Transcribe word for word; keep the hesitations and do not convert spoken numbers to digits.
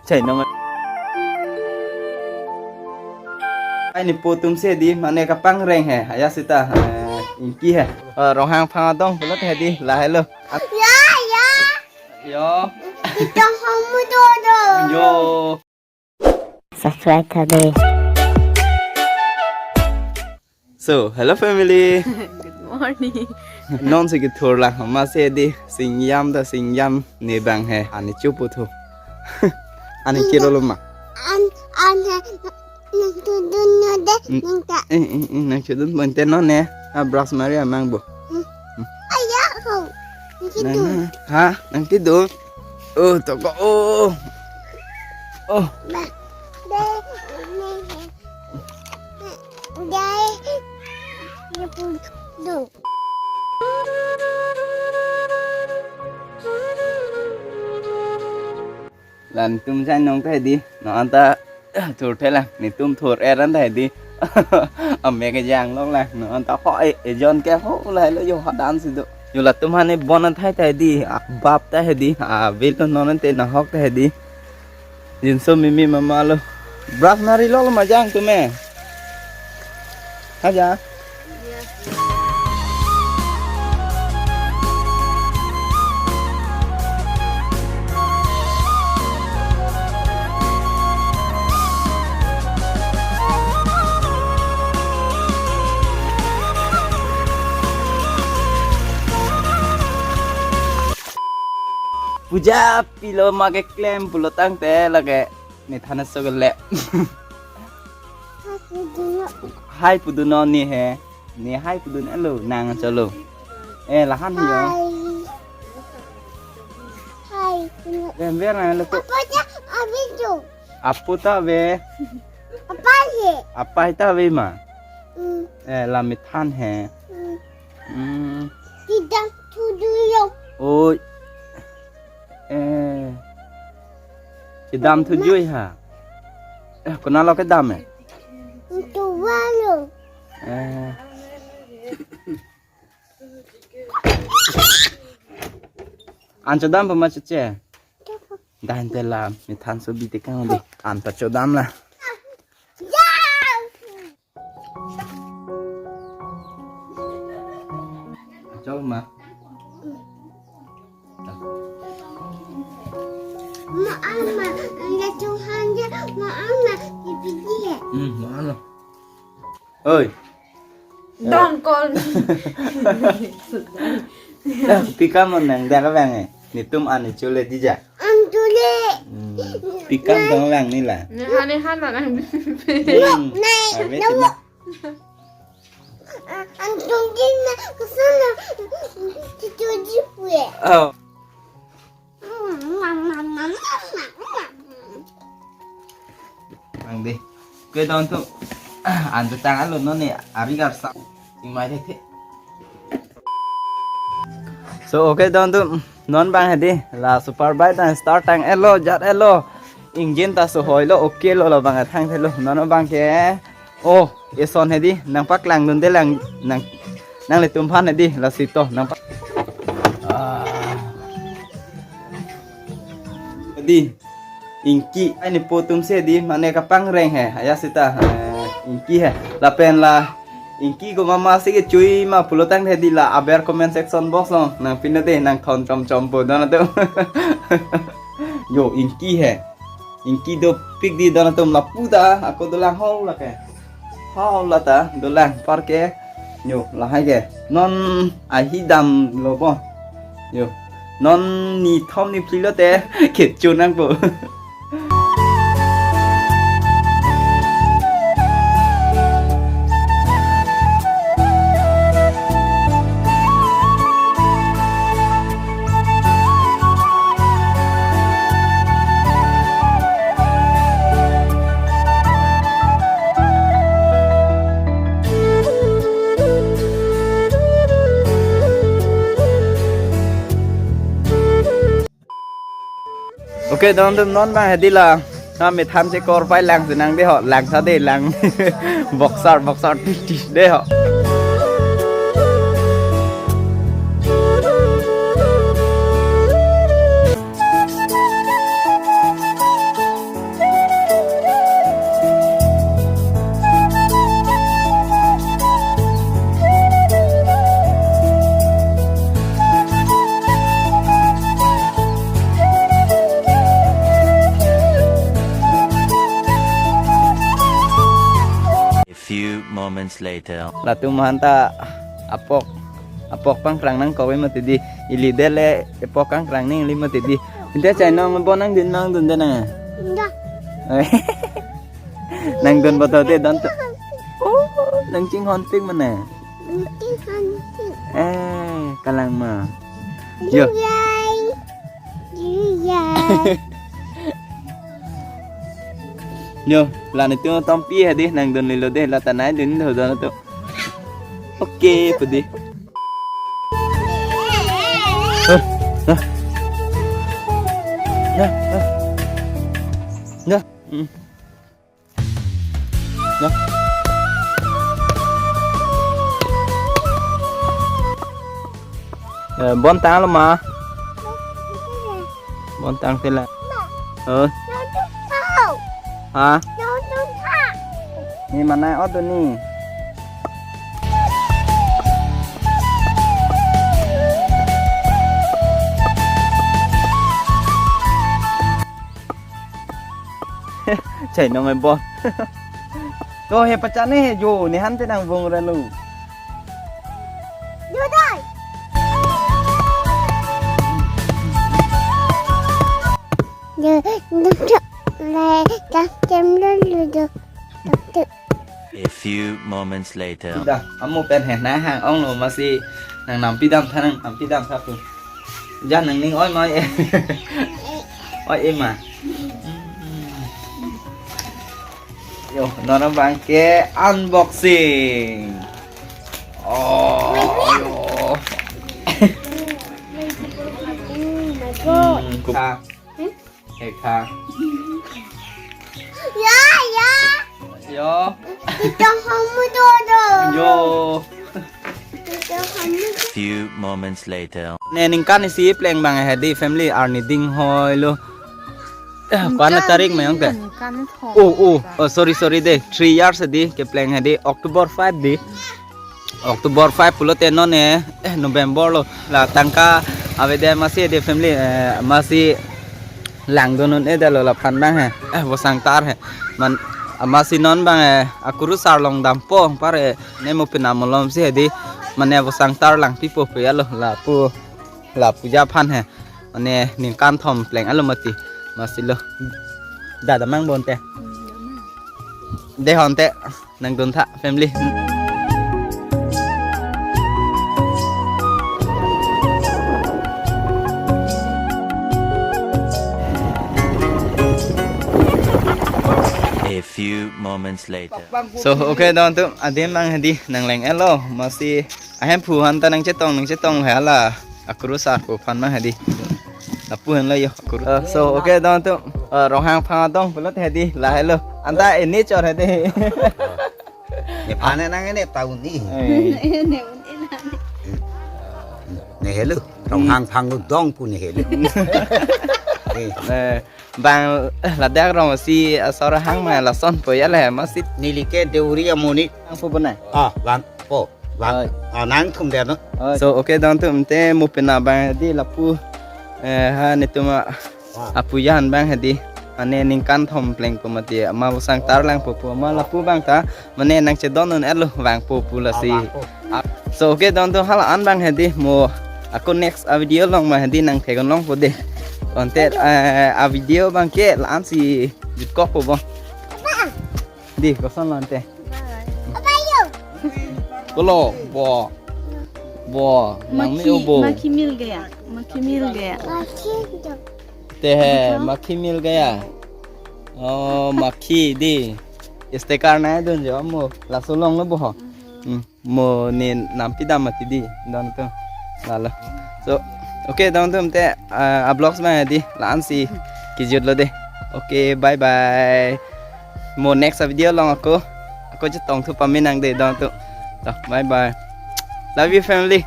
Chai nong. Ai nipo atum si di mane kapangreng he. Aya sita, eh, Ingki he. Eh, Ronghang phang adong pulo he di lahelo. Ya, ya. Yo. Kita kamu dodo. Yo. Subscribe tha de. So, hello family. Good morning. Non si kethur lang, masi di singjam ta singjam ne bang he, ani chupu thu. Ani kiro lo ma. An, an he, nang tudun no de, nang ta. Eh, eh, eh, nang tudun bonte non ne. Ah, brush mari amang bo. Aya ho. Nang tudun. Ha, nang tudun. Oh, toko, oh. Oh. Ba, de, ne, ne, de, ne, pu, du. Latum chai nong ta di, non anta thur the lang, netum thur er an ta di. Ame kejang long lang, non anta ho e, ejon ke ho lahelo yo hadan si do. Yo latum hane bon an thai ta di, a bap ta di, a vil to non ante nahok ta di. Jinso mimi mama lo. Brush mari lo lo majang tume. Haja. Puja pilo ma keklem pulo tangte lake. Ne thana so gele. Hai puduno. Hai puduno ne he. Ne hai pudun elo nang cholo. Eh, lahan yo. Hai. Hai puduno. Rember na lo ko. Apa aja abi tu? Apo ta ave. Apa he? Apa ta ave ma? Hmm. Eh, la methan he. Hmm. Hmm. Tidak tuduh yo. Oi. Eh. Kedam thu jui ha. Eh, konat lo kedam eh? Tuwa lo. Eh. An chodam pa ma cheche? Dan te la, methan so bi te kang di. An ta chodam la. Jam! Chau ma. Ma ama, anda Tuhan je, ma ama, dipidi. Hmm, ma ama. Oi. Don call me. Pikam nang dak bang eh. Netum ani chule dija. An chule. Hmm. Pikam tong lang ni la. Ni hani hana nang. Hmm. Nai, ave nai, tina. Antum din na kusana cucu jipwe. Oh. Mang di. Ke don tu. Antu tang alo non ni ari garsa. Imai the. So, okay, don tu. Non bang hedi la super bike tang start tang elo jat elo engine ta so hoilo okay lo lo bang thang thelo non bang ke. Oh, eson hedi nang paklang dun de lang nang nanglitum aphan hedi la sito nang pak. Ah. Hedi Ingki, ai nipo atum si di mane kapangreng he, aya sita, eh, Ingki he. Lapen la Ingki ko mama si kechui ma pulo tangte di la aber comment section box along nang pin de nang thon chom chom po don atum. Yo Ingki he. Ingki dopik di don atum lapu ta ako dolang hall lake. Hall la ta dolang parke. Yo lahai ke. Non ahi dam lo bo. Yo. Non ni thom ni phli lote kechun nang po. Okay, don atum non bang hedi la. Ha, methan si kor pai lang si nang de ho, lang sa de lang. Boxer, boxer, tis, tis de ho. Later. Latum aphan ta apok, apok pangkrang nangkok mati di. Ili det le apok kangkrang nangji mati di. Ante chainong bon nangdun, nangdunde nang. Nangdun boto de don tu. Oh, nangchinghonpik mane. Nangchinghonpik. Eh, kalang ma. Yo. Yay. Yay. Yo, la netum tompi hedi, nangdun lilo de, la tanai dun do don tu. Oke, pudi. Hah? Hah? Hah? Hah? Hah? Hmm. Hah? Eh, bon tanglo ma? Bon tangte la. Oh. Ha? Ni mana o tu ni? Chainong e bon. To he pachane he jo, ne han te nang vung ra lu. Jodai. Jo, jo, jo, le, ta, tem, lo, lo, jo. A few moments later. Dah, amo pen he na hang onglo, masi nang nampi damtha, nang nampi damtha pu. Jan nangning oi ma oi e. Oi e ma. Yo, non abang ke unboxing. Oh, yo. Hmm, kup-, ha. He kha. Ya, ya. Yo. Ito hamu dodo. Yo. Ito hamu. Few moments later. Ne ningkan isi pleng abang hedi family arni dinghoi lo. Eh, pana tarik mayong te? Ningkan thom. Oh, oh, oh, sorry, sorry de. Three years di kepleng hedi October five di. October five pulote non e, eh, November lo. La tangka avede masi de family, eh, masi langdun un-e detlo laphan abang he. Eh, vosang tar he. Man, masi non abang, eh, akurusar along dampo pare ne mo penam malom si hedi. Mane vosang tar langpipo pu ya lo lapu, lapu ja aphan he. Mane ningkan thom pleng alo mati. Masi lo. Dada mang bonte. Dehonte. Nangduntha family. A few moments later. So, okay, don tu, adim abang hedi, nangleng-etlo, masi ahemphu aphan ta nangchetong, nangchetong hala. Akurusar ko aphan abang hedi. Lapu henlo yo, akuru. Eh, so, okay, don tu, eh, Ronghang phang adong pulote hedi, lahelo. Anta ini chor hedi. Nephan nang ini tahun ni. Eh. Ne helo, Ronghang phang adong pu ne helo. Eh. Eh, abang, eh, ladak rong si, eh, asor hang ma lason po ya le, masi. Neli ke Deuri amonit. Ang po bonai. Ah, abang po. Abang. Oi. Ah, nangthum de no. Oi. So, okay, don tu, ante mo penam abang hedi lapu, eh, ha netum a, ah, apujan abang hedi. Mane ningkan thom plengpo mati, ma vosang tar langpo pu, ma lapu abang ta, mane nangchedon un-etlo vangpo pu lasi. Ah, vangpo. Ah, so, okay, don tu, hala-an abang hedi mo ako next a video along ma hedi nangtheklongpo de. Ante, eh, a video abang ke la-an si jutkokpo bo. Di, koson lo ante. Kolo, bo. Bo, nang mi maki, ubo. Maki mil gaya. Maki mil gaya. Te he, maki mil gaya. Oh, maki di. Sticker nangdun jo mo. Laso along lo bo ho. Hmm. Mo ne nampi dam mati di, don tu. Lalo. So, okay, don tu ante, ah, a vlogs abang hedi, la-an si kejut lo de. Okay, bye bye. Mo next a video along ako, ako chetong thu pame nang de, don tu. To, bye bye. Love you family.